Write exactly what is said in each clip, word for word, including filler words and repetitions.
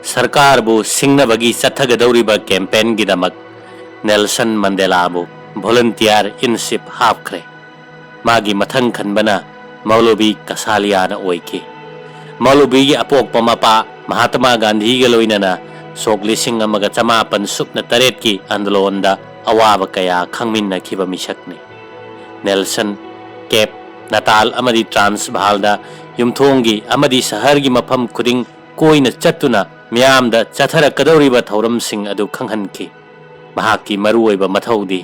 ꯁꯔꯀꯥꯔꯕꯨ ꯁꯤꯡꯅꯕꯒꯤ ꯆꯠꯊꯒꯗꯧꯔꯤꯕ ꯀꯦꯝꯄꯦꯟꯒꯤꯗꯃꯛ Nelson ꯃꯟꯗꯦꯂꯥꯕꯨ volunteer ꯏꯟ chief ꯍꯥꯞꯈ꯭ꯔꯦ꯫ ꯃꯥꯒꯤ ꯃꯊꯪ ꯈꯟꯕꯅ ꯃꯧꯂꯨꯕꯤ ꯀꯁꯥꯂꯤꯌꯥꯅ ꯑꯣꯏꯈꯤ꯫ ꯃꯧꯂꯨꯕꯤꯒꯤ ꯑꯄꯣꯛꯄ ꯃꯄꯥ ꯃꯍꯥꯇꯃꯥ ꯒꯥꯟꯙꯤꯒ ꯂꯣꯏꯅꯅ ꯁꯣꯛ ꯂꯤꯁꯤꯡ ꯑꯃꯒ ꯆꯃꯥꯄꯟ ꯁꯨꯞꯅ ꯇꯔꯦꯠꯀꯤ ꯑꯟꯗꯣꯂꯣꯟꯗ ꯑꯋꯥꯕ ꯀꯌꯥ ꯈꯪꯃꯤꯟꯅꯈꯤꯕ ꯃꯤꯁꯛꯅꯤ꯫ ꯅꯦꯜꯁꯟ ꯀꯦꯞ, ꯅꯇꯥꯜ ꯑꯃꯗꯤ ꯇ꯭ꯔꯥꯟꯁꯚꯥꯜꯗ ꯌꯨꯝꯊꯣꯡꯒꯤ ꯑꯃꯗꯤ ꯁꯍꯔꯒꯤ ꯃꯐꯝ ꯈꯨꯗꯤꯡ ꯀꯣꯏꯅ ꯆꯠꯇꯨꯅ ꯃꯤꯌꯥꯝꯗ ꯆꯠꯊꯔꯛꯀꯗꯧꯔꯤꯕ ꯊꯧꯔꯝꯁꯤꯡ ꯑꯗꯨ ꯈꯪꯍꯟꯈꯤ꯫ ꯃꯍꯥꯛꯀꯤ ꯃꯔꯨꯑꯣꯏꯕ ꯃꯊꯧꯗꯤ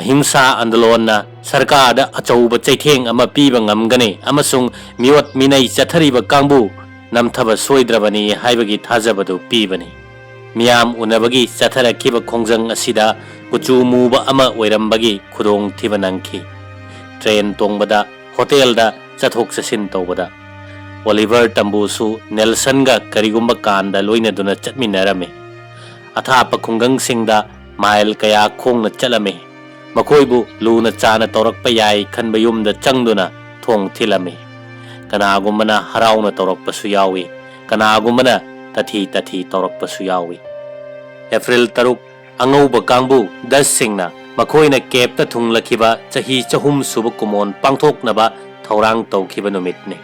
ꯑꯍꯤꯡꯁꯥ ꯑꯟꯗꯣꯂꯣꯟꯅ ꯁꯔꯀꯥꯔꯗ ꯑꯆꯧꯕ ꯆꯩꯊꯦꯡ ꯑꯃ ꯄꯤꯕ ꯉꯝꯒꯅꯤ ꯑꯃꯁꯨꯡ ꯃꯤꯑꯣꯠ ꯃꯤꯅꯩ ꯆꯠꯊꯔꯤꯕ ꯀꯥꯡꯕꯨ ꯅꯝꯊꯕ ꯁꯣꯏꯗ꯭ꯔꯕꯅꯤ ꯍꯥꯏꯕꯒꯤ ꯊꯥꯖꯕꯗꯨ ꯄꯤꯕꯅꯤ꯫ ꯃꯤꯌꯥꯝ ꯎꯅꯕꯒꯤ ꯆꯠꯊꯔꯛꯈꯤꯕ ꯈꯣꯡꯖꯪ ꯑꯁꯤꯗ ꯀꯨꯆꯨ ꯃꯨꯕ ꯑꯃ ꯑꯣꯏꯔꯝꯕꯒꯤ ꯈꯨꯗꯣꯡꯊꯤꯕ ꯅꯪꯈꯤ꯫ ꯇ꯭ꯔꯦꯟ ꯇꯣꯡꯕꯗ, ꯍꯣꯇꯦꯜꯗ ꯆꯠꯊꯣꯛ ꯆꯠꯁꯤꯟ ꯇꯧꯕꯗ, ꯑꯣꯂꯤꯚꯔ ꯇꯝꯕꯨꯁꯨ ꯅꯦꯜꯁꯟꯒ ꯀꯔꯤꯒꯨꯝꯕ ꯀꯥꯟꯗ ꯂꯣꯏꯅꯗꯨꯅ ꯆꯠꯃꯤꯟꯅꯔꯝꯃꯤ꯫ ꯑꯊꯥꯞꯄ ꯈꯨꯡꯒꯪꯁꯤꯡꯗ ꯃꯥꯏꯜ ꯀꯌꯥ ꯈꯣꯡꯅ ꯆꯠꯂꯝꯃꯤ꯫ ꯃꯈꯣꯏꯕꯨ ꯂꯨꯅ ꯆꯥꯅ ꯇꯧꯔꯛꯄ ꯌꯥꯏ ꯈꯟꯕ ꯌꯨꯝꯗ ꯆꯪꯗꯨꯅ ꯊꯣꯡ ꯊꯤꯜꯂꯝꯃꯤ꯫ ꯀꯅꯥꯒꯨꯝꯕꯅ ꯍꯔꯥꯎꯅ ꯇꯧꯔꯛꯄꯁꯨ ꯌꯥꯎꯏ, ꯀꯅꯥꯒꯨꯝꯕꯅ ꯇꯊꯤ ꯇꯊꯤ ꯇꯧꯔꯛꯄꯁꯨ ꯌꯥꯎꯏ꯫ ꯑꯦꯄ꯭ꯔꯤꯜ ꯇꯔꯨꯛ, ꯑꯉꯧꯕ ꯀꯥꯡꯕꯨ ꯗꯁꯁꯤꯡꯅ ꯃꯈꯣꯏꯅ ꯀꯦꯞꯇ ꯊꯨꯡꯂꯈꯤꯕ ꯆꯍꯤ ꯆꯍꯨꯝ ꯁꯨꯕ ꯀꯨꯃꯣꯟ ꯄꯥꯡꯊꯣꯛꯅꯕ ꯊꯧꯔꯥꯡ ꯇꯧꯈꯤꯕ ꯅꯨꯃꯤꯠꯅꯤ꯫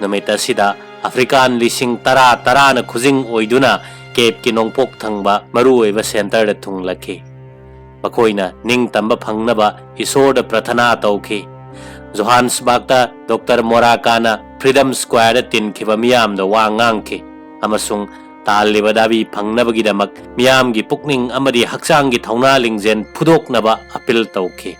ꯅꯨꯃꯤꯠ ꯑꯁꯤꯗ ꯑꯐ꯭ꯔꯤꯀꯥꯟ ꯂꯤꯁꯤꯡ ꯇꯔꯥ ꯇꯔꯥꯅ ꯈꯨꯖꯤꯡ ꯑꯣꯏꯗꯨꯅ ꯀꯦꯞꯀꯤ ꯅꯣꯡꯄꯣꯛ ꯊꯪꯕ ꯃꯔꯨꯑꯣꯏꯕ ꯁꯦꯟꯇꯔꯗ ꯊꯨꯡꯂꯈꯤ꯫ ꯃꯈꯣꯏꯅ ꯅꯤꯡꯇꯝꯕ ꯐꯪꯅꯕ ꯏꯁꯣꯔꯗ ꯄ꯭ꯔꯊꯅꯥ ꯇꯧꯈꯤ꯫ ꯖꯣꯍꯥꯟꯁꯕꯥꯔꯒꯇ ꯗꯣꯛꯇꯔ ꯃꯣꯔꯥꯀꯥꯅ ꯐ꯭ꯔꯤꯗꯝ ꯁ꯭ꯀ꯭ꯋꯥꯔꯗ ꯇꯤꯟꯈꯤꯕ ꯃꯤꯌꯥꯝꯗ ꯋꯥ ꯉꯥꯡꯈꯤ ꯑꯃꯁꯨꯡ ꯇꯥꯜꯂꯤꯕ ꯗꯥꯕꯤ ꯐꯪꯅꯕꯒꯤꯗꯃꯛ ꯃꯤꯌꯥꯝꯒꯤ ꯄꯨꯛꯅꯤꯡ ꯑꯃꯗꯤ ꯍꯛꯆꯥꯡꯒꯤ ꯊꯧꯅꯥ ꯂꯤꯡꯖꯦꯜ ꯐꯨꯗꯣꯛꯅꯕ ꯑꯄꯤꯜ ꯇꯧꯈꯤ꯫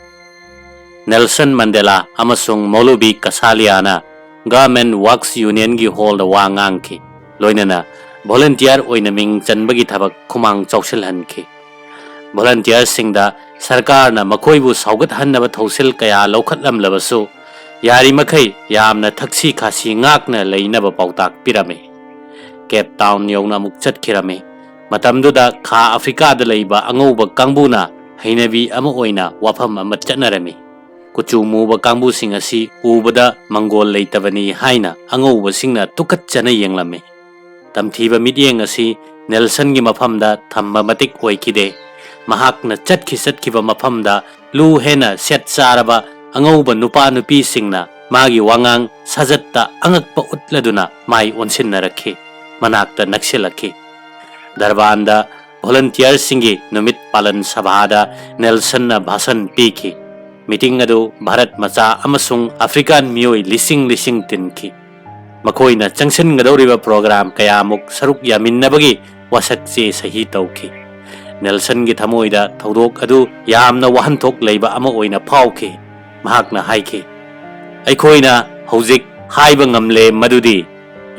ꯅꯦꯜꯁꯟ ꯃꯟꯗꯦꯂꯥ ꯑꯃꯁꯨꯡ ꯃꯧꯂꯨꯕꯤ ꯀꯁꯥꯂꯤꯌꯥꯅ ꯒꯚꯔꯟꯃꯦꯟꯠ ꯋꯥꯔꯛꯁ ꯌꯨꯅꯤꯌꯟꯒꯤ ꯍꯣꯜꯗ ꯋꯥ ꯉꯥꯡꯈꯤ, ꯂꯣꯏꯅꯅ ꯚꯣꯂꯨꯟꯇꯤꯌꯔ ꯑꯣꯏꯅ ꯃꯤꯡ ꯆꯟꯕꯒꯤ ꯊꯕꯛ ꯈꯨꯃꯥꯡ ꯆꯥꯎꯁꯤꯜꯍꯟꯈꯤ꯫ ꯚꯣꯂꯨꯟꯇꯤꯌꯔꯁꯤꯡꯗ ꯁꯔꯀꯥꯔꯅ ꯃꯈꯣꯏꯕꯨ ꯁꯧꯒꯠꯍꯟꯅꯕ ꯊꯧꯁꯤꯜ ꯀꯌꯥ ꯂꯧꯈꯠꯂꯝꯂꯕꯁꯨ, ꯌꯥꯔꯤꯃꯈꯩ ꯌꯥꯝꯅ ꯊꯛꯁꯤ ꯈꯥꯁꯤ ꯉꯥꯛꯅ ꯂꯩꯅꯕ ꯄꯥꯎꯇꯥꯛ ꯄꯤꯔꯝꯃꯤ꯫ ꯀꯦꯞ ꯇꯥꯎꯟ ꯌꯧꯅ ꯑꯃꯨꯛ ꯆꯠꯈꯤꯔꯝꯃꯤ꯫ ꯃꯇꯝꯗꯨꯗ ꯈꯥ ꯑꯐ꯭ꯔꯤꯀꯥꯗ ꯂꯩꯕ ꯑꯉꯧꯕ ꯀꯥꯡꯕꯨꯅ ꯍꯩꯅꯕꯤ ꯑꯃ ꯑꯣꯏꯅ ꯋꯥꯐꯝ ꯑꯃ ꯆꯠꯅꯔꯝꯃꯤ꯫ ꯀꯨꯆꯨ ꯃꯨꯕ ꯀꯥꯡꯕꯨꯁꯤꯡ ꯑꯁꯤ ꯎꯕꯗ ꯃꯪꯒꯣꯜ ꯂꯩꯇꯕꯅꯤ ꯍꯥꯏꯅ ꯑꯉꯧꯕꯁꯤꯡꯅ ꯇꯨꯀꯠꯆꯅ ꯌꯦꯡꯂꯝꯃꯤ꯫ ꯇꯝꯊꯤꯕ ꯃꯤꯠꯌꯦꯡ ꯑꯁꯤ ꯅꯦꯜꯁꯟꯒꯤ ꯃꯐꯝꯗ ꯊꯝꯕ ꯃꯇꯤꯛ ꯑꯣꯏꯈꯤꯗꯦ꯫ ꯃꯍꯥꯛꯅ ꯆꯠꯈꯤ ꯆꯠꯈꯤꯕ ꯃꯐꯝꯗ ꯂꯨ ꯍꯦꯟꯅ ꯁꯦꯠ ꯆꯥꯔꯕ ꯑꯉꯧꯕ ꯅꯨꯄꯥ ꯅꯨꯄꯤꯁꯤꯡꯅ ꯃꯥꯒꯤ ꯋꯥꯉꯥꯡ ꯁꯥꯖꯠꯇ ꯑꯉꯛꯄ ꯎꯠꯂꯗꯨꯅ ꯃꯥꯏ ꯑꯣꯟꯁꯤꯟꯅꯔꯛꯈꯤ, ꯃꯅꯥꯛꯇ ꯅꯛꯁꯤꯜꯂꯛꯈꯤ꯫ ꯗꯔꯕꯥꯟꯗ ꯚꯣꯂꯟꯇꯤꯌꯔꯁꯤꯡꯒꯤ ꯅꯨꯃꯤꯠ ꯄꯥꯂꯟ ꯁꯚꯥꯗ ꯅꯦꯜꯁꯟꯅ ꯚꯥꯁꯟ ꯄꯤꯈꯤ꯫ ꯃꯤꯇꯤꯡ ꯑꯗꯨ ꯚꯥꯔꯠ ꯃꯆꯥ ꯑꯃꯁꯨꯡ ꯑꯐ꯭ꯔꯤꯀꯥꯟ ꯃꯤꯑꯣꯏ ꯂꯤꯁꯤꯡ ꯂꯤꯁꯤꯡ ꯇꯤꯟꯈꯤ꯫ ꯃꯈꯣꯏꯅ ꯆꯪꯁꯤꯟꯒꯗꯧꯔꯤꯕ ꯄ꯭ꯔꯣꯒ꯭ꯔꯥꯝ ꯀꯌꯥꯃꯨꯛ ꯁꯔꯨꯛ ꯌꯥꯃꯤꯟꯅꯕꯒꯤ ꯋꯥꯁꯛ ꯆꯦ ꯁꯍꯤ ꯇꯧꯈꯤ꯫ ꯅꯦꯜꯁꯟꯒꯤ ꯊꯃꯣꯏꯗ ꯊꯧꯗꯣꯛ ꯑꯗꯨ ꯌꯥꯝꯅ ꯋꯥꯍꯟꯊꯣꯛ ꯂꯩꯕ ꯑꯃ ꯑꯣꯏꯅ ꯐꯥꯎꯈꯤ꯫ ꯃꯍꯥꯛꯅ ꯍꯥꯏꯈꯤ, "ꯑꯩꯈꯣꯏꯅ ꯍꯧꯖꯤꯛ ꯍꯥꯏꯕ ꯉꯝꯂꯦ ꯃꯗꯨꯗꯤ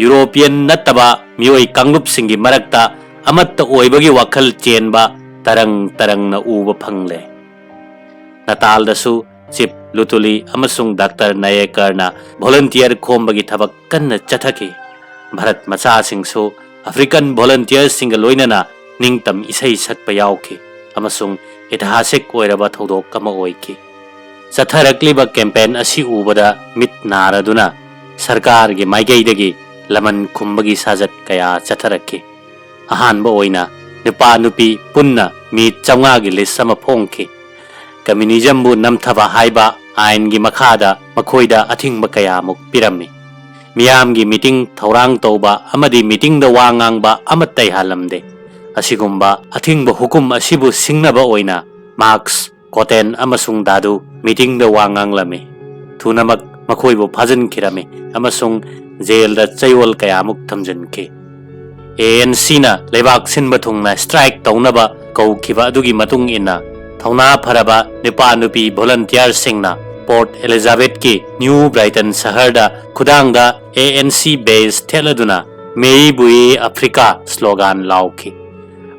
ꯌꯨꯔꯣꯄꯤꯌꯟ ꯅꯠꯇꯕ ꯃꯤꯑꯣꯏ ꯀꯥꯡꯂꯨꯞꯁꯤꯡꯒꯤ ꯃꯔꯛꯇ ꯑꯃꯠꯇ ꯑꯣꯏꯕꯒꯤ ꯋꯥꯈꯜ ꯆꯦꯟꯕ ꯇꯔꯪ ꯇꯔꯪꯅ ꯎꯕ ꯐꯪꯂꯦ"꯫ ꯅꯇꯥꯜꯗꯁꯨ ꯆꯤꯞ ꯂꯨꯇꯨꯂꯤ ꯑꯃꯁꯨꯡ ꯗꯥꯛꯇꯔ ꯅꯥꯌꯦꯀꯔꯅ ꯚꯣꯂꯟꯇꯤꯌꯔ ꯈꯣꯝꯕꯒꯤ ꯊꯕꯛ ꯀꯟꯅ ꯆꯠꯊꯈꯤ꯫ ꯚꯥꯔꯠ ꯃꯆꯥꯁꯤꯡꯁꯨ ꯑꯐ꯭ꯔꯤꯀꯟ ꯚꯣꯂꯟꯇꯤꯌꯔꯁꯤꯡꯒ ꯂꯣꯏꯅꯅ ꯅꯤꯡꯇꯝ ꯏꯁꯩ ꯁꯛꯄ ꯌꯥꯎꯈꯤ ꯑꯃꯁꯨꯡ ꯏꯇꯤꯍꯥꯁꯤꯛ ꯑꯣꯏꯔꯕ ꯊꯧꯗꯣꯛ ꯑꯃ ꯑꯣꯏꯈꯤ꯫ ꯆꯠꯊꯔꯛꯂꯤꯕ ꯀꯦꯝꯄꯦꯟ ꯑꯁꯤ ꯎꯕꯗ ꯃꯤꯠ ꯅꯥꯔꯗꯨꯅ ꯁꯔꯀꯥꯔꯒꯤ ꯃꯥꯏꯀꯩꯗꯒꯤ ꯂꯃꯟ ꯈꯨꯝꯕꯒꯤ ꯁꯥꯖꯠ ꯀꯌꯥ ꯆꯠꯊꯔꯛꯈꯤ꯫ ꯑꯍꯥꯟꯕ ꯑꯣꯏꯅ ꯅꯨꯄꯥ ꯅꯨꯄꯤ ꯄꯨꯟꯅ ꯃꯤ ꯆꯥꯝꯃꯉꯥꯒꯤ ꯂꯤꯁ ꯑꯃ ꯐꯣꯡꯈꯤ꯫ ꯀꯝꯃ꯭ꯌꯨꯅꯤꯖꯝꯕꯨ ꯅꯝꯊꯕ ꯍꯥꯏꯕ ꯑꯥꯏꯟꯒꯤ ꯃꯈꯥꯗ ꯃꯈꯣꯏꯗ ꯑꯊꯤꯡꯕ ꯀꯌꯥꯃꯨꯛ ꯄꯤꯔꯝꯃꯤ꯫ ꯃꯤꯌꯥꯝꯒꯤ ꯃꯤꯇꯤꯡ ꯊꯧꯔꯥꯡ ꯇꯧꯕ ꯑꯃꯗꯤ ꯃꯤꯇꯤꯡꯗ ꯋꯥ ꯉꯥꯡꯕ ꯑꯃꯠꯇ ꯌꯥꯍꯜꯂꯝꯗꯦ꯫ ꯑꯁꯤꯒꯨꯝꯕ ꯑꯊꯤꯡꯕ ꯍꯨꯀꯨꯝ ꯑꯁꯤꯕꯨ ꯁꯤꯡꯅꯕ ꯑꯣꯏꯅ ꯃꯥꯔꯛꯁ, ꯀꯣꯇꯦꯟ ꯑꯃꯁꯨꯡ ꯗꯥꯗꯨ ꯃꯤꯇꯤꯡꯗ ꯋꯥ ꯉꯥꯡꯂꯝꯃꯤ꯫ ꯊꯨꯅꯃꯛ ꯃꯈꯣꯏꯕꯨ ꯐꯥꯖꯤꯟꯈꯤꯔꯝꯃꯤ ꯑꯃꯁꯨꯡ ꯖꯦꯜꯗ ꯆꯌꯣꯜ ꯀꯌꯥꯃꯨꯛ ꯊꯝꯖꯤꯟꯈꯤ꯫ ꯑꯦ ꯑꯦꯟ ꯁꯤꯅ ꯂꯩꯕꯥꯛ ꯁꯤꯟꯕ ꯊꯨꯡꯅ ꯁ꯭ꯇ꯭ꯔꯥꯏꯛ ꯇꯧꯅꯕ ꯀꯧꯈꯤꯕ ꯑꯗꯨꯒꯤ ꯃꯇꯨꯡ ꯏꯟꯅ, ꯊꯧꯅꯥ ꯐꯔꯕ ꯅꯨꯄꯥ ꯅꯨꯄꯤ ꯚꯣꯂꯟꯇꯤꯌꯔꯁꯤꯡꯅ ꯄꯣꯔꯠ ꯑꯦꯂꯤꯖꯥꯕꯦꯊꯀꯤ ꯅ꯭ꯌꯨ ꯕ꯭ꯔꯥꯏꯇꯟ ꯁꯍꯔꯗ ꯈꯨꯗꯥꯡꯗ A N C base ꯊꯦꯠꯂꯗꯨꯅ "ꯃꯦꯏ ꯕꯨꯏ Africa" slogan ꯂꯥꯎꯈꯤ꯫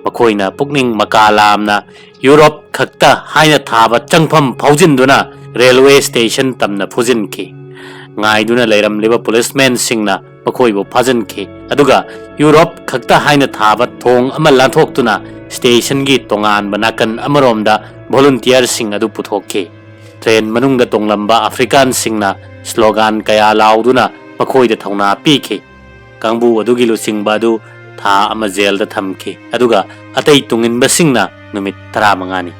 ꯃꯈꯣꯏꯅ ꯄꯨꯛꯅꯤꯡ ꯃꯀꯥ ꯂꯥꯝꯅ ꯌꯨꯔꯣꯞ ꯈꯛꯇ ꯍꯥꯏꯅ ꯊꯥꯕ ꯆꯪꯐꯝ ꯐꯥꯎꯖꯤꯟꯗꯨꯅ ꯔꯦꯜꯋꯦ ꯁ꯭ꯇꯦꯁꯟ ꯇꯝꯅ ꯐꯨꯖꯤꯟꯈꯤ꯫ ꯉꯥꯏꯗꯨꯅ ꯂꯩꯔꯝꯂꯤꯕ ꯄꯨꯂꯤꯁꯃꯦꯟꯁꯤꯡꯅ ꯃꯈꯣꯏꯕꯨ ꯐꯥꯖꯤꯟꯈꯤ, ꯑꯗꯨꯒ ꯌꯨꯔꯣꯞ ꯈꯛꯇ ꯍꯥꯏꯅ ꯊꯥꯕ ꯊꯣꯡ ꯑꯃ ꯂꯥꯟꯊꯣꯛꯇꯨꯅ ꯁ꯭ꯇꯦꯁꯟꯒꯤ ꯇꯣꯉꯥꯟꯕ ꯅꯥꯀꯟ ꯑꯃꯔꯣꯝꯗ ꯚꯣꯂꯨꯟꯇꯤꯌꯔꯁꯤꯡ ꯑꯗꯨ ꯄꯨꯊꯣꯛꯈꯤ꯫ ꯇ꯭ꯔꯦꯟ ꯃꯅꯨꯡꯗ ꯇꯣꯡꯂꯝꯕ ꯑꯐ꯭ꯔꯤꯀꯥꯟꯁꯤꯡꯅ ꯁ꯭ꯂꯣꯒꯥꯟ ꯀꯌꯥ ꯂꯥꯎꯗꯨꯅ ꯃꯈꯣꯏꯗ ꯊꯧꯅꯥ ꯄꯤꯈꯤ꯫ ꯀꯥꯡꯕꯨ ꯑꯗꯨꯒꯤ ꯂꯨꯆꯤꯡꯕ ꯑꯗꯨ ꯊꯥ ꯑꯃ ꯖꯦꯜꯗ ꯊꯝꯈꯤ, ꯑꯗꯨꯒ ꯑꯇꯩ ꯇꯨꯡꯏꯟꯕꯁꯤꯡꯅ ꯅꯨꯃꯤꯠ ꯇꯔꯥꯃꯉꯥꯅꯤ꯫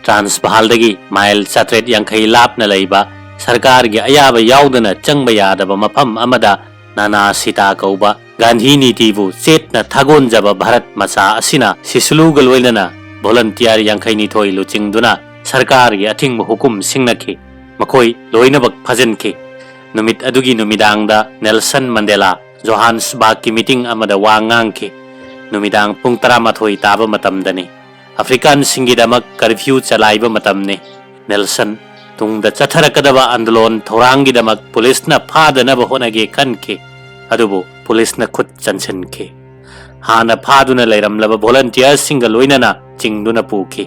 ꯇ꯭ꯔꯥꯟꯁꯚꯥꯜꯗꯒꯤ ꯃꯥꯏꯜ ꯆꯥꯇ꯭ꯔꯦꯠ ꯌꯥꯡꯈꯩ ꯂꯥꯞꯅ ꯂꯩꯕ, ꯁꯔꯀꯥꯔꯒꯤ ꯑꯌꯥꯕ ꯌꯥꯎꯗꯅ ꯆꯪꯕ ꯌꯥꯗꯕ ꯃꯐꯝ ꯑꯃꯗ ꯅꯥꯅꯥ ꯁꯤꯇꯥ ꯀꯧꯕ ꯒꯥꯟꯙꯤ ꯅꯤꯇꯤꯕꯨ ꯆꯦꯠꯅ ꯊꯥꯒꯣꯟꯖꯕ ꯚꯥꯔꯠ ꯃꯆꯥ ꯑꯁꯤꯅ ꯁꯤꯁꯂꯨꯒ ꯂꯣꯏꯅꯅ ꯚꯣꯂꯟꯇꯤꯌꯔ ꯌꯥꯡꯈꯩꯅꯤꯊꯣꯏ ꯂꯨꯆꯤꯡꯗꯨꯅ ꯁꯔꯀꯥꯔꯒꯤ ꯑꯊꯤꯡꯕ ꯍꯨꯀꯨꯝ ꯁꯤꯡꯅꯈꯤ꯫ ꯃꯈꯣꯏ ꯂꯣꯏꯅꯃꯛ ꯐꯥꯖꯤꯟꯈꯤ꯫ ꯅꯨꯃꯤꯠ ꯑꯗꯨꯒꯤ ꯅꯨꯃꯤꯗꯥꯡꯗ ꯅꯦꯜꯁꯟ ꯃꯟꯗꯦꯂꯥ ꯖꯣꯍꯥꯟꯁꯕꯥꯒꯀꯤ ꯃꯤꯇꯤꯡ ꯑꯃꯗ ꯋꯥ ꯉꯥꯡꯈꯤ꯫ ꯅꯨꯃꯤꯗꯥꯡ ꯄꯨꯡ ꯇꯔꯥꯃꯥꯊꯣꯏ ꯇꯥꯕ ꯃꯇꯝꯗꯅꯤ꯫ ꯑꯐ꯭ꯔꯤꯀꯥꯟꯁꯤꯡꯒꯤꯗꯃꯛ ꯀꯔꯐ꯭ꯌꯨ ꯆꯂꯥꯏꯕ ꯃꯇꯝꯅꯤ꯫ ꯅꯦꯜꯁꯟ ꯇꯨꯡꯗ ꯆꯠꯊꯔꯛꯀꯗꯕ ꯑꯟꯗꯣꯂꯣꯟ ꯊꯧꯔꯥꯡꯒꯤꯗꯃꯛ ꯄꯨꯂꯤꯁꯅ ꯐꯥꯗꯅꯕ ꯍꯣꯠꯅꯒꯦ ꯈꯟꯈꯤ, ꯑꯗꯨꯕꯨ ꯄꯨꯂꯤꯁꯅ ꯈꯨꯠ ꯆꯟꯁꯤꯟꯈꯤ꯫ ꯍꯥꯟꯅ ꯐꯥꯗꯨꯅ ꯂꯩꯔꯝꯂꯕ ꯚꯣꯂꯟꯇꯤꯌꯔꯁꯤꯡꯒ ꯂꯣꯏꯅꯅ ꯆꯤꯡꯗꯨꯅ ꯄꯨꯈꯤ꯫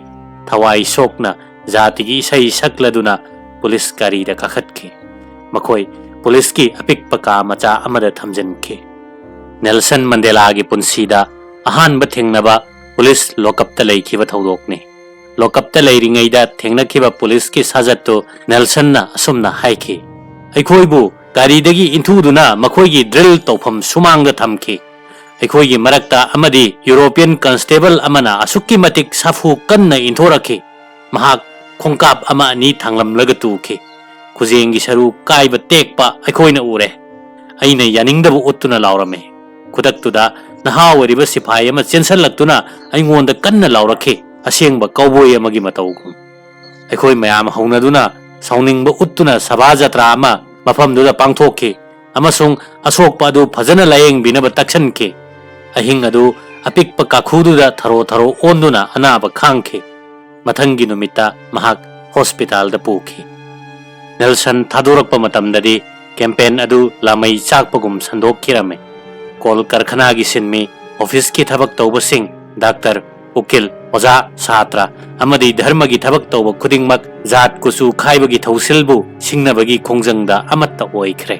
ꯊꯋꯥꯏ ꯁꯣꯛꯅ ꯖꯥꯇꯤꯒꯤ ꯏꯁꯩ ꯁꯛꯂꯗꯨꯅ ꯄꯨꯂꯤꯁ ꯒꯥꯔꯤꯗ ꯀꯥꯈꯠꯈꯤ꯫ ꯃꯈꯣꯏ ꯄꯨꯂꯤꯁꯀꯤ ꯑꯄꯤꯛꯄ ꯀꯥ ꯃꯆꯥ ꯑꯃꯗ ꯊꯝꯖꯤꯟꯈꯤ꯫ ꯅꯦꯜꯁꯟ ꯃꯟꯗꯦꯂꯥꯒꯤ ꯄꯨꯟꯁꯤꯗ ꯑꯍꯥꯟꯕ ꯊꯦꯡꯅꯕ ꯄꯨꯂꯤꯁ ꯂꯣꯀꯞꯇ ꯂꯩꯈꯤꯕ ꯊꯧꯗꯣꯛꯅꯤ꯫ ꯂꯣꯀꯞꯇ ꯂꯩꯔꯤꯉꯩꯗ ꯊꯦꯡꯅꯈꯤꯕ ꯄꯨꯂꯤꯁꯀꯤ ꯁꯥꯖꯠꯇꯨ ꯅꯦꯜꯁꯟꯅ ꯑꯁꯨꯝꯅ ꯍꯥꯏꯈꯤ, "ꯑꯩꯈꯣꯏꯕꯨ ꯒꯥꯔꯤꯗꯒꯤ ꯏꯟꯊꯨꯗꯨꯅ ꯃꯈꯣꯏꯒꯤ ꯗ꯭ꯔꯤꯜ ꯇꯧꯐꯝ ꯁꯨꯃꯥꯡꯗ ꯊꯝꯈꯤ꯫ ꯑꯩꯈꯣꯏꯒꯤ ꯃꯔꯛꯇ ꯑꯃꯗꯤ ꯌꯨꯔꯣꯄꯤꯌꯟ ꯀꯟꯁꯇꯦꯕꯜ ꯑꯃꯅ ꯑꯁꯨꯛꯀꯤ ꯃꯇꯤꯛ ꯁꯥꯐꯨ ꯀꯟꯅ ꯏꯟꯊꯣꯔꯛꯈꯤ꯫ ꯃꯍꯥꯛ ꯈꯣꯡꯀꯥꯞ ꯑꯃ ꯑꯅꯤ ꯊꯥꯡꯂꯝꯂꯒ ꯇꯨꯈꯤ꯫ ꯈꯨꯖꯦꯡꯒꯤ ꯁꯔꯨ ꯀꯥꯏꯕ ꯇꯦꯛꯄ ꯑꯩꯈꯣꯏꯅ ꯎꯔꯦ꯫ ꯑꯩꯅ ꯌꯥꯅꯤꯡꯗꯕ ꯎꯠꯇꯨꯅ ꯂꯥꯎꯔꯝꯃꯤ꯫ ꯈꯨꯗꯛꯇꯨꯗ ꯅꯍꯥ ꯑꯣꯏꯔꯤꯕ ꯁꯤꯐꯥꯏ ꯑꯃ ꯆꯦꯟꯁꯤꯜꯂꯛꯇꯨꯅ ꯑꯩꯉꯣꯟꯗ ꯀꯟꯅ ꯂꯥꯎꯔꯛꯈꯤ, ꯑꯁꯦꯡꯕ ꯀꯧꯕꯣꯏ ꯑꯃꯒꯤ ꯃꯇꯧꯒꯨꯝ꯫ ꯑꯩꯈꯣꯏ ꯃꯌꯥꯝ ꯍꯧꯅꯗꯨꯅ ꯁꯥꯎꯅꯤꯡꯕ ꯎꯠꯇꯨꯅ ꯁꯚꯥ ꯖꯇ꯭ꯔꯥ ꯑꯃ ꯃꯐꯝꯗꯨꯗ ꯄꯥꯡꯊꯣꯛꯈꯤ ꯑꯃꯁꯨꯡ ꯑꯁꯣꯛꯄ ꯑꯗꯨ ꯐꯖꯅ ꯂꯥꯌꯦꯡꯕꯤꯅꯕ ꯇꯛꯁꯟꯈꯤ꯫ ꯑꯍꯤꯡ ꯑꯗꯨ ꯑꯄꯤꯛꯄ ꯀꯥꯈꯨꯗꯨꯗ ꯊꯔꯣ ꯊꯔꯣ ꯑꯣꯟꯗꯨꯅ ꯑꯅꯥꯕ ꯈꯥꯡꯈꯤ꯫ ꯃꯊꯪꯒꯤ ꯅꯨꯃꯤꯠꯇ ꯃꯍꯥꯛ ꯍꯣꯁꯄꯤꯇꯥꯜꯗ ꯄꯨꯈꯤ꯫ ꯅꯦꯜꯁꯟ ꯊꯥꯗꯣꯔꯛꯄ ꯃꯇꯝꯗꯗꯤ ꯀꯦꯝꯄꯦꯟ ꯑꯗꯨ ꯂꯥꯃꯩ ꯆꯥꯛꯄꯒꯨꯝ ꯁꯟꯗꯣꯛꯈꯤꯔꯝꯃꯤ꯫ ꯀꯣꯜ ꯀꯔꯈꯅꯥꯒꯤ ꯁꯤꯟꯃꯤ, ꯑꯣꯐꯤꯁꯀꯤ ꯊꯕꯛ ꯇꯧꯕꯁꯤꯡ, ꯗꯥꯛꯇꯔ, ꯎꯀꯤꯜ, ꯑꯣꯖꯥ, ꯁꯥꯇ꯭ꯔ ꯑꯃꯗꯤ ꯙꯔꯃꯒꯤ ꯊꯕꯛ ꯇꯧꯕ ꯈꯨꯗꯤꯡꯃꯛ ꯖꯥꯠ ꯀꯨꯆꯨ ꯈꯥꯏꯕꯒꯤ ꯊꯧꯁꯤꯜꯕꯨ ꯁꯤꯡꯅꯕꯒꯤ ꯈꯣꯡꯖꯪꯗ ꯑꯃꯠꯇ ꯑꯣꯏꯈ꯭ꯔꯦ꯫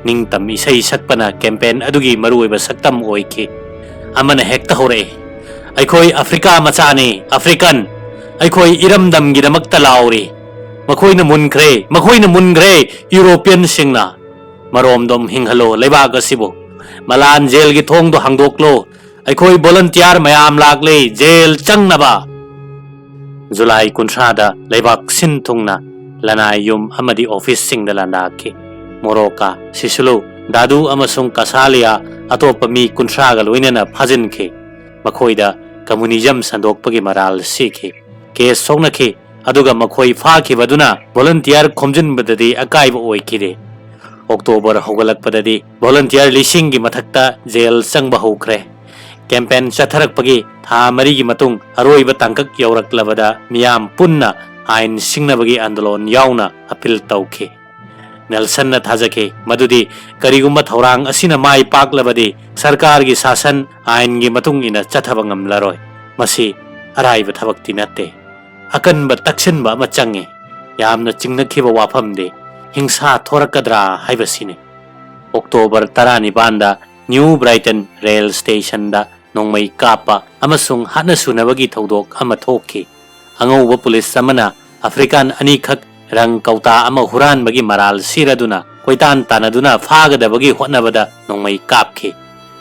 ꯅꯤꯡꯇꯝ ꯏꯁꯩ ꯁꯛꯄꯅ ꯀꯦꯝꯄꯦꯟ ꯑꯗꯨꯒꯤ ꯃꯔꯨꯑꯣꯏꯕ ꯁꯛꯇꯝ ꯑꯣꯏꯈꯤ꯫ ꯑꯃꯅ ꯍꯦꯛꯇ ꯍꯧꯔꯛꯏ, "ꯑꯩꯈꯣꯏ ꯑꯐ꯭ꯔꯤꯀꯥ ꯃꯆꯥꯅꯤ, ꯑꯐ꯭ꯔꯤꯀꯟ꯫ ꯑꯩꯈꯣꯏ ꯏꯔꯝꯗꯝꯒꯤꯗꯃꯛꯇ ꯂꯥꯎꯔꯤ꯫ ꯃꯈꯣꯏꯅ ꯃꯨꯟꯈ꯭ꯔꯦ, ꯃꯈꯣꯏꯅ ꯃꯨꯟꯈ꯭ꯔꯦ, ꯌꯨꯔꯣꯄꯤꯌꯟꯁꯤꯡꯅ!" ꯃꯔꯣꯝꯗꯣꯝ ꯍꯤꯡꯍꯜꯂꯣ ꯂꯩꯕꯥꯛ ꯑꯁꯤꯕꯨ꯫ ꯃꯂꯥꯟ ꯖꯦꯜꯒꯤ ꯊꯣꯡꯗꯣ ꯍꯥꯡꯗꯣꯛꯂꯣ꯫ ꯑꯩꯈꯣꯏ ꯚꯣꯂꯟꯇꯤꯌꯥꯔ ꯃꯌꯥꯝ ꯂꯥꯛꯂꯦ ꯖꯦꯜ ꯆꯪꯅꯕ꯫ ꯖꯨꯂꯥꯏ ꯀꯨꯟꯊ꯭ꯔꯥꯗ ꯂꯩꯕꯥꯛ ꯁꯤꯟ ꯊꯨꯡꯅ ꯂꯅꯥꯏ ꯌꯨꯝ ꯑꯃꯗꯤ ꯑꯣꯐꯤꯁꯁꯤꯡꯗ ꯂꯥꯟꯗꯥꯈꯤ꯫ ꯃꯣꯔꯣꯀꯥ, ꯁꯤꯁꯨꯂꯨ, ꯗꯥꯗꯨ ꯑꯃꯁꯨꯡ ꯀꯁꯥꯂꯤꯌꯥ ꯑꯇꯣꯞꯄ ꯃꯤ ꯀꯨꯟꯊ꯭ꯔꯥꯒ ꯂꯣꯏꯅꯅ ꯐꯥꯖꯤꯟꯈꯤ꯫ ꯃꯈꯣꯏꯗ ꯀꯝꯃꯨꯅꯤꯖꯝ ꯁꯟꯗꯣꯛꯄꯒꯤ ꯃꯔꯥꯜ ꯁꯤꯈꯤ꯫ ꯀꯦꯁ ꯁꯣꯛꯅꯈꯤ, ꯑꯗꯨꯒ ꯃꯈꯣꯏ ꯐꯥꯈꯤꯕꯗꯨꯅ ꯚꯣꯂꯟꯇꯤꯌꯥꯔ ꯈꯣꯝꯖꯤꯟꯕꯗꯗꯤ ꯑꯀꯥꯏꯕ ꯑꯣꯏꯈꯤꯗꯦ꯫ ꯑꯣꯛꯇꯣꯕꯔ ꯍꯧꯒꯠꯂꯛꯄꯗꯗꯤ ꯚꯣꯂꯟꯇꯤꯌꯥꯔ ꯂꯤꯁꯤꯡꯒꯤ ꯃꯊꯛꯇ ꯖꯦꯜ ꯆꯪꯕ ꯍꯧꯈ꯭ꯔꯦ꯫ ꯀꯦꯝꯄꯦꯟ ꯆꯠꯊꯔꯛꯄꯒꯤ ꯊꯥ ꯃꯔꯤꯒꯤ ꯃꯇꯨꯡ ꯑꯔꯣꯏꯕ ꯇꯥꯡꯀꯛ ꯌꯧꯔꯛꯂꯕꯗ ꯃꯤꯌꯥꯝ ꯄꯨꯟꯅ ꯑꯥꯏꯟ ꯁꯤꯡꯅꯕꯒꯤ ꯑꯟꯗꯣꯂꯣꯟ ꯌꯥꯎꯅ ꯑꯄꯤꯜ ꯇꯧꯈꯤ꯫ ꯅꯦꯜꯁꯟꯅ ꯊꯥꯖꯈꯤ ꯃꯗꯨꯗꯤ ꯀꯔꯤꯒꯨꯝꯕ ꯊꯧꯔꯥꯡ ꯑꯁꯤꯅ ꯃꯥꯏ ꯄꯥꯛꯂꯕꯗꯤ ꯁꯔꯀꯥꯔꯒꯤ ꯁꯥꯁꯟ ꯑꯥꯏꯟꯒꯤ ꯃꯇꯨꯡ ꯏꯟꯅ ꯆꯠꯊꯕ ꯉꯝꯂꯔꯣꯏ꯫ ꯃꯁꯤ ꯑꯔꯥꯏꯕ ꯊꯕꯛꯇꯤ ꯅꯠꯇꯦ꯫ ꯑꯀꯟꯕ ꯇꯛꯁꯤꯟꯕ ꯑꯃ ꯆꯪꯉꯤ꯫ ꯌꯥꯝꯅ ꯆꯤꯡꯅꯈꯤꯕ ꯋꯥꯐꯝꯗꯤ ꯍꯤꯡꯁꯥ ꯊꯣꯔꯛꯀꯗ꯭ꯔꯥ ꯍꯥꯏꯕꯁꯤꯅꯤ꯫ ꯑꯣꯛꯇꯣꯕꯔ ꯇꯔꯥꯅꯤꯄꯥꯟꯗ ꯅ꯭ꯌꯨ ꯕ꯭ꯔꯥꯏꯇꯟ ꯔꯦꯜ ꯁ꯭ꯇꯦꯁꯟꯗ ꯅꯣꯡꯃꯩ ꯀꯥꯞꯄ ꯑꯃꯁꯨꯡ ꯍꯥꯠꯅ ꯁꯨꯅꯕꯒꯤ ꯊꯧꯗꯣꯛ ꯑꯃ ꯊꯣꯛꯈꯤ꯫ ꯑꯉꯧꯕ ꯄꯨꯂꯤꯁ ꯑꯃꯅ ꯑꯐ꯭ꯔꯤꯀꯥꯟ ꯑꯅꯤꯈꯛ ꯔꯪ ꯀꯧꯇꯥ ꯑꯃ ꯍꯨꯔꯥꯟꯕꯒꯤ ꯃꯔꯥꯜ ꯁꯤꯔꯗꯨꯅ ꯀꯣꯏꯇꯥꯟ ꯇꯥꯟꯅꯗꯨꯅ ꯐꯥꯒꯗꯕꯒꯤ ꯍꯣꯠꯅꯕꯗ ꯅꯣꯡꯃꯩ ꯀꯥꯞꯈꯤ꯫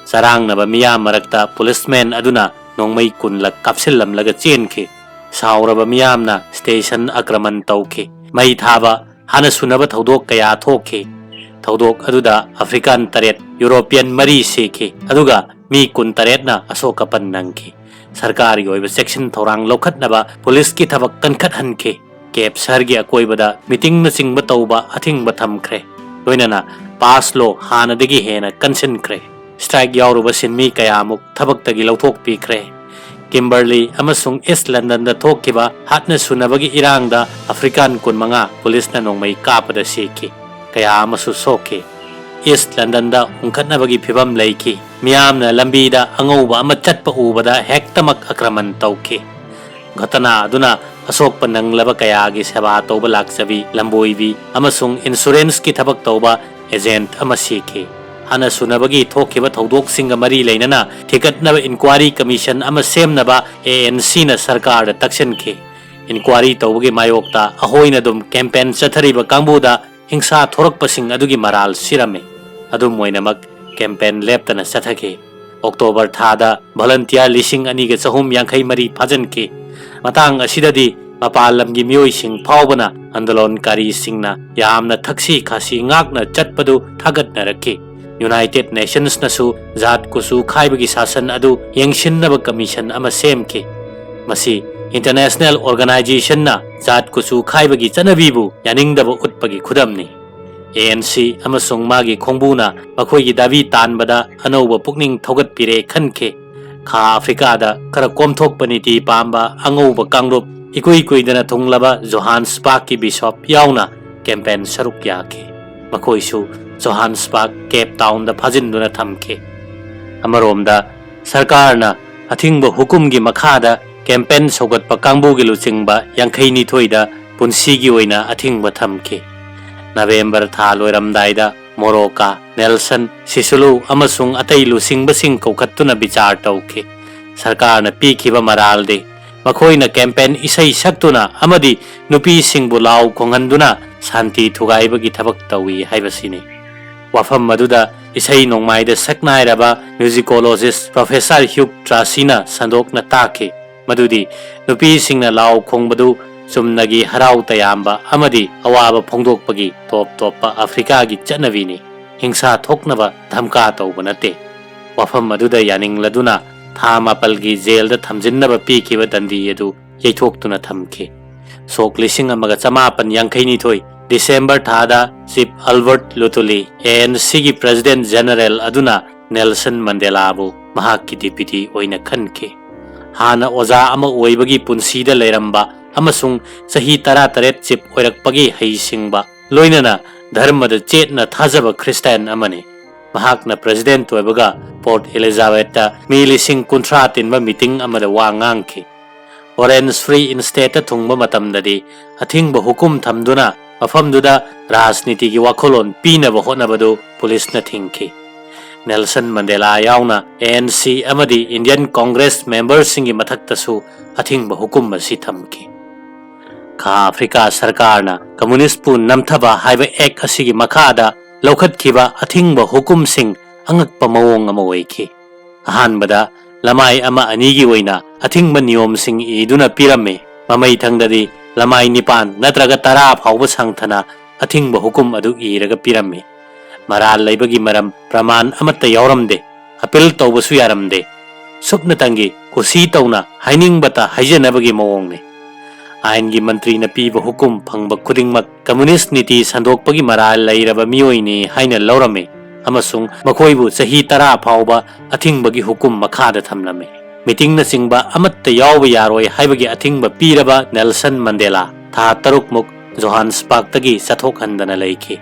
ꯆꯔꯥꯡꯅꯕ ꯃꯤꯌꯥꯝ ꯃꯔꯛꯇ ꯄꯨꯂꯤꯁꯃꯦꯟ ꯑꯗꯨꯅ ꯅꯣꯡꯃꯩ ꯀꯨꯟꯂꯛ ꯀꯥꯞꯁꯤꯜꯂꯝꯂꯒ ꯆꯦꯟꯈꯤ꯫ ꯁꯥꯎꯔꯕ ꯃꯤꯌꯥꯝꯅ ꯁ꯭ꯇꯦꯁꯟ ꯑꯥꯀ꯭ꯔꯃꯟ ꯇꯧꯈꯤ꯫ ꯃꯩ ꯊꯥꯕ, ꯍꯥꯟꯅ ꯁꯨꯅꯕ ꯊꯧꯗꯣꯛ ꯀꯌꯥ ꯊꯣꯛꯈꯤ꯫ ꯊꯧꯗꯣꯛ ꯑꯗꯨꯗ ꯑꯐ꯭ꯔꯤꯀꯥꯟ ꯇꯔꯦꯠ, ꯌꯨꯔꯣꯄꯤꯌꯟ ꯃꯔꯤ ꯁꯤꯈꯤ, ꯑꯗꯨꯒ ꯃꯤ ꯀꯨꯟꯇꯔꯦꯠꯅ ꯑꯁꯣꯛ ꯑꯄꯟ ꯅꯪꯈꯤ꯫ ꯁꯔꯀꯥꯔꯒꯤ ꯑꯣꯏꯕ ꯆꯦꯛꯁꯤꯟ ꯊꯧꯔꯥꯡ ꯂꯧꯈꯠꯅꯕ ꯄꯨꯂꯤꯁꯀꯤ ꯊꯕꯛ ꯀꯟꯈꯠꯍꯟꯈꯤ꯫ ꯀꯦꯞ ꯁꯍꯔꯒꯤ ꯑꯀꯣꯏꯕꯗ ꯃꯤꯇꯤꯡꯅꯆꯤꯡꯕ ꯇꯧꯕ ꯑꯊꯤꯡꯕ ꯊꯝꯈ꯭ꯔꯦ꯫ ꯂꯣꯏꯅꯅ ꯄꯥꯁ ꯂꯣ ꯍꯥꯟꯅꯗꯒꯤ ꯍꯦꯟꯅ ꯀꯟꯁꯤꯟꯈ꯭ꯔꯦ꯫ ꯁ꯭ꯇ꯭ꯔꯥꯏꯛ ꯌꯥꯎꯔꯨꯕ ꯁꯤꯟꯃꯤ ꯀꯌꯥꯃꯨꯛ ꯊꯕꯛꯇꯒꯤ ꯂꯧꯊꯣꯛꯄꯤꯈ꯭ꯔꯦ꯫ ꯀꯤꯝꯕꯔꯂꯤ ꯑꯃꯁꯨꯡ ꯏꯁ ꯂꯟꯗꯟꯗ ꯊꯣꯛꯈꯤꯕ ꯍꯥꯠꯅ ꯁꯨꯅꯕꯒꯤ ꯏꯔꯥꯡꯗ ꯑꯐ꯭ꯔꯤꯀꯥꯟ ꯀꯨꯟꯃꯉꯥ ꯄꯨꯂꯤꯁꯅ ꯅꯣꯡꯃꯩ ꯀꯥꯞꯄꯗ ꯁꯤꯈꯤ꯫ ꯀꯌꯥ ꯑꯃꯁꯨ ꯁꯣꯛꯈꯤ꯫ ꯏꯁ ꯂꯟꯗꯟꯗ ꯍꯨꯡꯈꯠꯅꯕꯒꯤ ꯐꯤꯚꯝ ꯂꯩꯈꯤ꯫ ꯃꯤꯌꯥꯝꯅ ꯂꯝꯕꯤꯗ ꯑꯉꯧꯕ ꯑꯃ ꯆꯠꯄ ꯎꯕꯗ ꯍꯦꯛꯇꯃꯛ ꯑꯥꯀ꯭ꯔꯃꯟ ꯇꯧꯈꯤ꯫ ꯘꯇꯅꯥ ꯑꯗꯨꯅ ꯑꯁꯣꯛꯄ ꯅꯪꯂꯕ ꯀꯌꯥꯒꯤ ꯁꯦꯕꯥ ꯇꯧꯕ ꯂꯥꯛꯆꯕꯤ, ꯂꯝꯕꯣꯏꯕꯤ ꯑꯃꯁꯨꯡ ꯏꯟꯁꯨꯔꯦꯟꯁꯀꯤ ꯊꯕꯛ ꯇꯧꯕ ꯑꯦꯖꯦꯟꯠ ꯑꯃ ꯁꯤꯈꯤ꯫ ꯍꯥꯟꯅ ꯁꯨꯅꯕꯒꯤ ꯊꯣꯛꯈꯤꯕ ꯊꯧꯗꯣꯛꯁꯤꯡꯒ ꯃꯔꯤ ꯂꯩꯅꯅ ꯊꯤꯒꯠꯅꯕ ꯏꯟꯀ꯭ꯋꯥꯔꯤ ꯀꯃꯤꯁꯟ ꯑꯃ ꯁꯦꯝꯅꯕ ꯑꯦ ꯑꯦꯟ ꯁꯤꯅ ꯁꯔꯀꯥꯔꯗ ꯇꯛꯁꯤꯟꯈꯤ꯫ ꯏꯟꯀ꯭ꯋꯥꯔꯤ ꯇꯧꯕꯒꯤ ꯃꯥꯌꯣꯛꯇ ꯑꯍꯣꯏꯅ ꯑꯗꯨꯝ ꯀꯦꯝꯄꯦꯟ ꯆꯠꯊꯔꯤꯕ ꯀꯥꯡꯕꯨꯗ ꯍꯤꯡꯁꯥ ꯊꯣꯔꯛꯄꯁꯤꯡ ꯑꯗꯨꯒꯤ ꯃꯔꯥꯜ ꯁꯤꯔꯝꯃꯤ꯫ ꯑꯗꯨꯝ ꯑꯣꯏꯅꯃꯛ, campaign ꯂꯦꯞꯇꯅ ꯆꯠꯊꯈꯤ꯫ ꯑꯣꯛꯇꯣꯕꯔ ꯊꯥꯗ volunteer ꯂꯤꯁꯤꯡ ꯑꯅꯤꯒ ꯆꯍꯨꯝ ꯌꯥꯡꯈꯩ ꯃꯔꯤ ꯐꯥꯖꯤꯟꯈꯤ꯫ ꯃꯇꯥꯡ ꯑꯁꯤꯗꯗꯤ ꯃꯄꯥꯟ ꯂꯝꯒꯤ ꯃꯤꯑꯣꯏꯁꯤꯡ ꯐꯥꯎꯕꯅ ꯑꯟꯗꯣꯂꯣꯟꯀꯥꯔꯤꯁꯤꯡꯅ ꯌꯥꯝꯅ ꯊꯛꯁꯤ ꯈꯥꯁꯤ ꯉꯥꯛꯅ ꯆꯠꯄꯗꯨ ꯊꯥꯒꯠꯅꯔꯛꯈꯤ꯫ United Nationsꯅꯁꯨ ꯖꯥꯠ ꯀꯨꯆꯨ ꯈꯥꯏꯕꯒꯤ ꯁꯥꯁꯟ ꯑꯗꯨ ꯌꯦꯡꯁꯤꯟꯅꯕ commission ꯑꯃ ꯁꯦꯝꯈꯤ꯫ ꯃꯁꯤ international organizationꯅ ꯖꯥꯠ ꯀꯨꯆꯨ ꯈꯥꯏꯕꯒꯤ ꯆꯠꯅꯕꯤꯕꯨ ꯌꯥꯅꯤꯡꯗꯕ ꯎꯠꯄꯒꯤ ꯈꯨꯗꯝꯅꯤ꯫ ANC ꯑꯃꯁꯨꯡ ꯃꯥꯒꯤ ꯈꯣꯡꯕꯨꯅ ꯃꯈꯣꯏꯒꯤ ꯗꯥꯕꯤ ꯇꯥꯟꯕꯗ ꯑꯅꯧꯕ ꯄꯨꯛꯅꯤꯡ ꯊꯧꯒꯠꯄꯤꯔꯦ ꯈꯟꯈꯤ꯫ ꯈꯥ ꯑꯐ꯭ꯔꯤꯀꯥꯗ ꯈꯔ ꯀꯣꯝꯊꯣꯛꯄ ꯅꯤꯇꯤ ꯄꯥꯝꯕ ꯑꯉꯧꯕ ꯀꯥꯡꯂꯨꯞ ꯏꯀꯨꯏ ꯀꯨꯏꯗꯅ ꯊꯨꯡꯂꯕ ꯖꯣꯍꯥꯟꯁꯕꯔꯒꯀꯤ bishop ꯌꯥꯎꯅ campaign ꯁꯔꯨꯛ ꯌꯥꯈꯤ꯫ ꯃꯈꯣꯏꯁꯨ ꯖꯣꯍꯥꯟꯁꯕꯔꯒ, Cape Townꯗ ꯐꯥꯖꯤꯟꯗꯨꯅ ꯊꯝꯈꯤ꯫ ꯑꯃꯔꯣꯝꯗ, ꯁꯔꯀꯥꯔꯅ ꯑꯊꯤꯡꯕ ꯍꯨꯀꯨꯝꯒꯤ ꯃꯈꯥꯗ campaign ꯁꯧꯒꯠꯄ ꯀꯥꯡꯕꯨꯒꯤ ꯂꯨꯆꯤꯡꯕ ꯌꯥꯡꯈꯩ ꯅꯤꯊꯣꯏꯗ ꯄꯨꯟꯁꯤꯒꯤ ꯑꯣꯏꯅ ꯑꯊꯤꯡꯕ ꯊꯝꯈꯤ꯫ ꯅꯕꯦꯝꯕꯔ ꯊꯥ ꯂꯣꯏꯔꯝꯗꯥꯏꯗ ꯃꯣꯔꯣꯀꯥ, ꯅꯦꯜꯁꯟ, ꯁꯤꯁꯨꯂꯨ ꯑꯃꯁꯨꯡ ꯑꯇꯩ ꯂꯨꯆꯤꯡꯕꯁꯤꯡ ꯀꯧꯈꯠꯇꯨꯅ ꯕꯤꯆꯥꯔ ꯇꯧꯈꯤ꯫ ꯁꯔꯀꯥꯔꯅ ꯄꯤꯈꯤꯕ ꯃꯔꯥꯜꯗꯤ ꯃꯈꯣꯏꯅ campaign ꯏꯁꯩ ꯁꯛꯇꯨꯅ ꯑꯃꯗꯤ ꯅꯨꯄꯤꯁꯤꯡꯕꯨ ꯂꯥꯎ ꯈꯣꯡꯍꯟꯗꯨꯅ ꯁꯥꯟꯇꯤ ꯊꯨꯒꯥꯏꯕꯒꯤ ꯊꯕꯛ ꯇꯧꯏ ꯍꯥꯏꯕꯁꯤꯅꯤ꯫ ꯋꯥꯐꯝ ꯑꯗꯨꯗ ꯏꯁꯩ ꯅꯣꯡꯃꯥꯏꯗ ꯁꯛꯅꯥꯏꯔꯕ musicologist Professor Hugh Traceyꯅ ꯁꯟꯗꯣꯛꯅ ꯇꯥꯛꯈꯤ ꯃꯗꯨꯗꯤ ꯅꯨꯄꯤꯁꯤꯡꯅ ꯂꯥꯎ ꯈꯣꯡꯕꯗꯨ ꯆꯨꯝꯅꯒꯤ ꯍꯔꯥꯎ ꯇꯌꯥꯝꯕ ꯑꯃꯗꯤ ꯑꯋꯥꯕ ꯐꯣꯡꯗꯣꯛꯄꯒꯤ ꯇꯣꯞ ꯇꯣꯞꯄ ꯑꯐ꯭ꯔꯤꯀꯥꯒꯤ ꯆꯠꯅꯕꯤꯅꯤ, ꯍꯤꯡꯁꯥ ꯊꯣꯛꯅꯕ ꯙꯝꯀꯥ ꯇꯧꯕ ꯅꯠꯇꯦ꯫ ꯋꯥꯐꯝ ꯑꯗꯨꯗ ꯌꯥꯅꯤꯡꯂꯗꯨꯅ ꯊꯥ ꯃꯥꯄꯜꯒꯤ ꯖꯦꯜꯗ ꯊꯝꯖꯤꯟꯅꯕ ꯄꯤꯈꯤꯕ ꯗꯟꯗꯤ ꯑꯗꯨ ꯌꯩꯊꯣꯛꯇꯨꯅ ꯊꯝꯈꯤ꯫ ꯁꯣꯛ ꯂꯤꯁꯤꯡ ꯑꯃꯒ ꯆꯃꯥꯄꯟ ꯌꯥꯡꯈꯩ ꯅꯤꯊꯣꯏ ꯗꯤꯁꯦꯝꯕꯔ ꯊꯥꯗ Chief Albert Lutuli, ANCꯒꯤ President General ꯑꯗꯨꯅ ꯅꯦꯜꯁꯟ ꯃꯟꯗꯦꯂꯥꯕꯨ ꯃꯍꯥꯛꯀꯤ deputy ꯑꯣꯏꯅ ꯈꯟꯈꯤ꯫ ꯍꯥꯟꯅ ꯑꯣꯖꯥ ꯑꯃ ꯑꯣꯏꯕꯒꯤ ꯄꯨꯟꯁꯤꯗ ꯂꯩꯔꯝꯕ ꯑꯃꯁꯨꯡ ꯆꯍꯤ ꯇꯔꯥꯇꯔꯦꯠ chief ꯑꯣꯏꯔꯛꯄꯒꯤ ꯍꯩꯁꯤꯡꯕ, ꯂꯣꯏꯅꯅ ꯙꯔꯃꯗ ꯆꯦꯠꯅ ꯊꯥꯖꯕ Christian ꯑꯃꯅꯤ꯫ ꯃꯍꯥꯛꯅ President ꯑꯣꯏꯕꯒ Port Elizabethꯇ ꯃꯤ ꯂꯤꯁꯤꯡ ꯀꯨꯟꯊ꯭ꯔꯥ ꯇꯤꯟꯕ meeting ꯑꯃꯗ ꯋꯥ ꯉꯥꯡꯈꯤ꯫ Orange Free Stateꯇ ꯊꯨꯡꯕ ꯃꯇꯝꯗꯗꯤ ꯑꯊꯤꯡꯕ ꯍꯨꯀꯨꯝ ꯊꯝꯗꯨꯅ ꯃꯐꯝꯗꯨꯗ ꯔꯥꯖꯅꯤꯇꯤꯒꯤ ꯋꯥꯈꯜꯂꯣꯟ ꯄꯤꯅꯕ ꯍꯣꯠꯅꯕꯗꯨ ꯄꯨꯂꯤꯁꯅ ꯊꯤꯡꯈꯤ꯫ ꯅꯦꯜꯁꯟ ꯃꯟꯗꯦꯂꯥ ꯌꯥꯎꯅ ANC ꯑꯃꯗꯤ Indian Congress memberꯁꯤꯡꯒꯤ ꯃꯊꯛꯇꯁꯨ ꯑꯊꯤꯡꯕ ꯍꯨꯀꯨꯝ ꯑꯁꯤ ꯊꯝꯈꯤ꯫ ꯈꯥ ꯑꯐ꯭ꯔꯤꯀꯥ ꯁꯔꯀꯥꯔꯅ ꯀꯝꯃꯨꯅꯤꯁ꯭ꯠꯄꯨ ꯅꯝꯊꯕ ꯍꯥꯏꯕ ꯑꯦꯛ ꯑꯁꯤꯒꯤ ꯃꯈꯥꯗ ꯂꯧꯈꯠꯈꯤꯕ ꯑꯊꯤꯡꯕ ꯍꯨꯀꯨꯝꯁꯤꯡ ꯑꯉꯛꯄ ꯃꯑꯣꯡ ꯑꯃ ꯑꯣꯏꯈꯤ꯫ ꯑꯍꯥꯟꯕꯗ, ꯂꯃꯥꯏ ꯑꯃ ꯑꯅꯤꯒꯤ ꯑꯣꯏꯅ ꯑꯊꯤꯡꯕ ꯅꯤꯌꯣꯝꯁꯤꯡ ꯏꯗꯨꯅ ꯄꯤꯔꯝꯃꯤ꯫ ꯃꯃꯩꯊꯪꯗꯗꯤ, ꯂꯃꯥꯏ ꯅꯤꯄꯥꯟ ꯅꯠꯇ꯭ꯔꯒ ꯇꯔꯥ ꯐꯥꯎꯕ ꯁꯥꯡꯊꯅ ꯑꯊꯤꯡꯕ ꯍꯨꯀꯨꯝ ꯑꯗꯨ ꯏꯔꯒ ꯄꯤꯔꯝꯃꯤ꯫ ꯃꯔꯥꯜ ꯂꯩꯕꯒꯤ ꯃꯔꯝ ꯄ꯭ꯔꯃꯥꯟ ꯑꯃꯠꯇ ꯌꯥꯎꯔꯝꯗꯦ꯫ ꯑꯄꯤꯜ ꯇꯧꯕꯁꯨ ꯌꯥꯔꯝꯗꯦ꯫ ꯁꯨꯞꯅꯇꯪꯒꯤ ꯀꯨꯁꯤ ꯇꯧꯅ ꯍꯥꯏꯅꯤꯡꯕꯇ ꯍꯥꯏꯖꯅꯕꯒꯤ ꯃꯑꯣꯡꯅꯤ꯫ ꯑꯥꯏꯟꯒꯤ ꯃꯟꯇ꯭ꯔꯤꯅ ꯄꯤꯕ ꯍꯨꯀꯨꯝ ꯐꯪꯕ ꯈꯨꯗꯤꯡꯃꯛ ꯀꯝꯃꯨꯅꯤꯁ꯭ꯠ ꯅꯤꯇꯤ ꯁꯟꯗꯣꯛꯄꯒꯤ ꯃꯔꯥꯜ ꯂꯩꯔꯕ ꯃꯤꯑꯣꯏꯅꯤ ꯍꯥꯏꯅ ꯂꯧꯔꯝꯃꯤ ꯑꯃꯁꯨꯡ ꯃꯈꯣꯏꯕꯨ ꯆꯍꯤ ꯇꯔꯥ ꯐꯥꯎꯕ ꯑꯊꯤꯡꯕꯒꯤ ꯍꯨꯀꯨꯝ ꯃꯈꯥꯗ ꯊꯝꯂꯝꯃꯤ꯫ ꯃꯤꯇꯤꯡꯅꯆꯤꯡꯕ ꯑꯃꯠꯇ ꯌꯥꯎꯕ ꯌꯥꯔꯣꯏ ꯍꯥꯏꯕꯒꯤ ꯑꯊꯤꯡꯕ ꯄꯤꯔꯕ ꯅꯦꯜꯁꯟ ꯃꯟꯗꯦꯂꯥ ꯊꯥ ꯇꯔꯨꯛꯃꯨꯛ ꯖꯣꯍꯥꯟꯁꯕꯔ꯭ꯒꯇꯒꯤ ꯆꯠꯊꯣꯛꯍꯟꯗꯅ ꯂꯩꯈꯤ꯫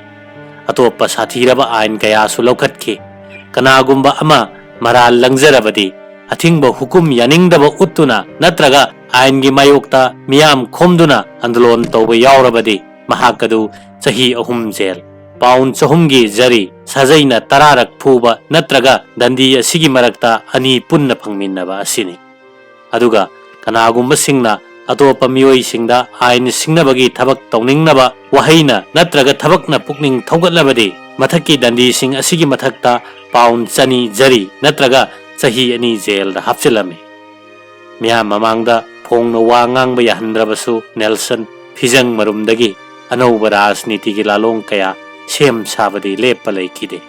ꯑꯇꯣꯞꯄ ꯁꯥꯊꯤꯔꯕ ꯑꯥꯏꯟ ꯀꯌꯥꯁꯨ ꯂꯧꯈꯠꯈꯤ꯫ ꯀꯅꯥꯒꯨꯝꯕ ꯑꯃ ꯃꯔꯥꯜ ꯂꯪꯖꯔꯕꯗꯤ, ꯑꯊꯤꯡꯕ ꯍꯨꯀꯨꯝ ꯌꯥꯅꯤꯡꯗꯕ ꯎꯠꯇꯨꯅ ꯅꯠꯇ꯭ꯔꯒ ꯑꯥꯏꯟꯒꯤ ꯃꯥꯌꯣꯛꯇ ꯃꯤꯌꯥꯝ ꯈꯣꯝꯗꯨꯅ ꯑꯟꯗꯣꯂꯣꯟ ꯇꯧꯕ ꯌꯥꯎꯔꯕꯗꯤ, ꯃꯍꯥꯛ ꯑꯗꯨ ꯆꯍꯤ ꯑꯍꯨꯝ ꯖꯦꯜ, ꯄꯥꯎꯟ ꯆꯍꯨꯝꯒꯤ ꯖꯔꯤ, ꯁꯥꯖꯩꯅ ꯇꯔꯥꯔꯛ ꯐꯨꯕ ꯅꯠꯇ꯭ꯔꯒ ꯗꯟꯗꯤ ꯑꯁꯤꯒꯤ ꯃꯔꯛꯇ ꯑꯅꯤ ꯄꯨꯟꯅ ꯐꯪꯃꯤꯟꯅꯕ ꯑꯁꯤꯅꯤ꯫ ꯑꯗꯨꯒ ꯀꯅꯥꯒꯨꯝꯕꯁꯤꯡꯅ ꯑꯇꯣꯞꯄ ꯃꯤꯑꯣꯏꯁꯤꯡꯗ ꯑꯥꯏꯟ ꯁꯤꯡꯅꯕꯒꯤ ꯊꯕꯛ ꯇꯧꯅꯤꯡꯅꯕ ꯋꯥꯍꯩꯅ ꯅꯠꯇ꯭ꯔꯒ ꯊꯕꯛꯅ ꯄꯨꯛꯅꯤꯡ ꯊꯧꯒꯠꯂꯕꯗꯤ, ꯃꯊꯛꯀꯤ ꯗꯟꯗꯤꯁꯤꯡ ꯑꯁꯤꯒꯤ ꯃꯊꯛꯇ ꯄꯥꯎꯟ ꯆꯅꯤ ꯖꯔꯤ ꯅꯠꯇ꯭ꯔꯒ ꯆꯍꯤ ꯑꯅꯤ ꯖꯦꯜꯗ ꯍꯥꯞꯆꯤꯜꯂꯝꯃꯤ꯫ ꯃꯤꯌꯥꯝ ꯃꯃꯥꯡꯗ ꯐꯣꯡꯅ ꯋꯥ ꯉꯥꯡꯕ ꯌꯥꯍꯟꯗ꯭ꯔꯕꯁꯨ, ꯅꯦꯜꯁꯟ ꯐꯤꯖꯪ ꯃꯔꯨꯝꯗꯒꯤ ꯑꯅꯧꯕ ꯔꯥꯖꯅꯤꯇꯤꯒꯤ ꯂꯥꯂꯣꯡ ꯀꯌꯥ ꯁꯦꯝ ꯁꯥꯕꯗꯤ ꯂꯦꯞꯄ ꯂꯩꯈꯤꯗꯦ꯫